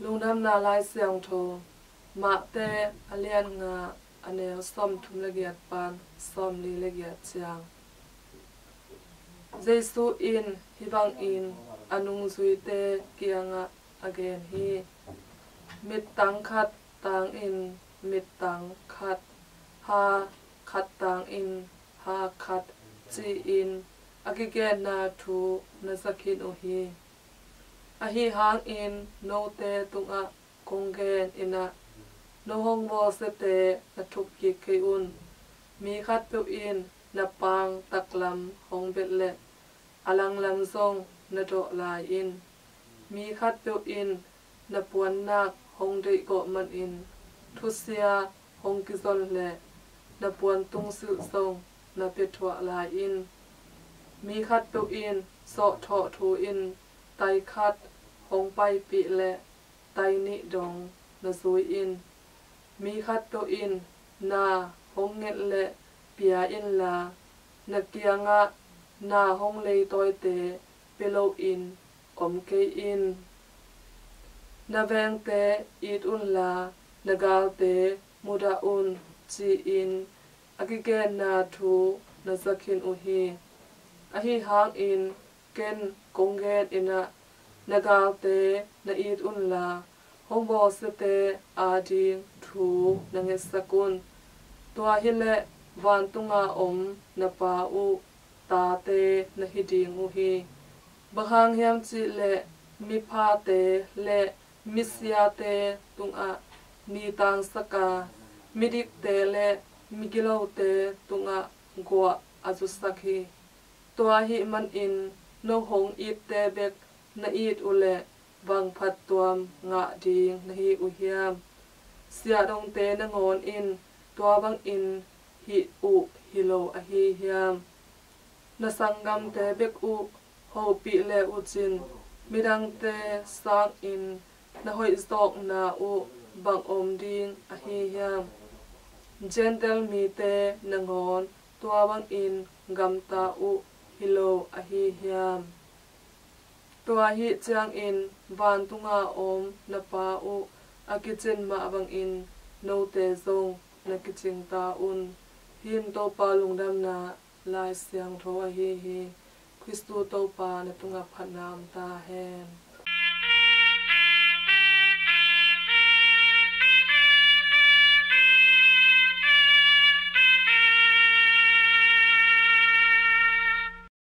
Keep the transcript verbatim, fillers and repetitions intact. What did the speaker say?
Lungdamna Lai Siangtho, Mate a lian nga, a neu sawmthum le giat pan sawmli le giat ciang. Jesu in hih bangin a nungzuite kiangah a gen hi. Mittang khat tangin mittang khat, ha khat tangin ha khat, ci-in a kigenna thu na za khin uh hi. Ahi hangin note tungah kong gen in ah, no hong bawlsiate na thuk kik kei un. Mi khatpeuh in na paang taklam hong belh leh a langlam zong na dawh lai in. Mi khatpeuh in na puannak hong deihgawh manin thusia hong kizon leh na puantung silh zong na pia thuah lai in. Mi khatpeuh in sawhthawh thu in tai khat hong paipih leh tai nih dong na zui in. Mi khatpeuh in na hong nget leh pia inla, na kiangah na hong leitawite pia loin om kei in. Na vengte it unla, na galte mudah un, ci-in a kigenna thu na za khin uh hi. Ahi hangin ken kong gen in ah, na galte na it unla, hong bawlsiate ading thu na ngetsak un. Tua hileh vantunga om na Pa uh tate na hi ding uh hi. Bang hang hiam cihleh miphate le misiate tungah ni tangsak a, midikte le migilote tungah guah a zusak hi. Tua ahih manin no hong itte bek na it uhleh bang phattuam ngah ding na hi uh hiam? Siahdongte nangawn in tua bangin hih uh hi lo ahi hiam? Na sanggamte bek uh hopih le uhcin midangte sangin na hoihzawkna uh bang om ding ahi hiam? Gentail mite nangawn tua bangin gamta uh hi lo ahi hiam? Tua ahih ciangin vantunga om na Pa uh a kicin mah bangin note zong na kicing ta un. Hih in Topa lungdamna Lai Siangtho ahi hi. Khristu Topa na tungah phatna om ta hen.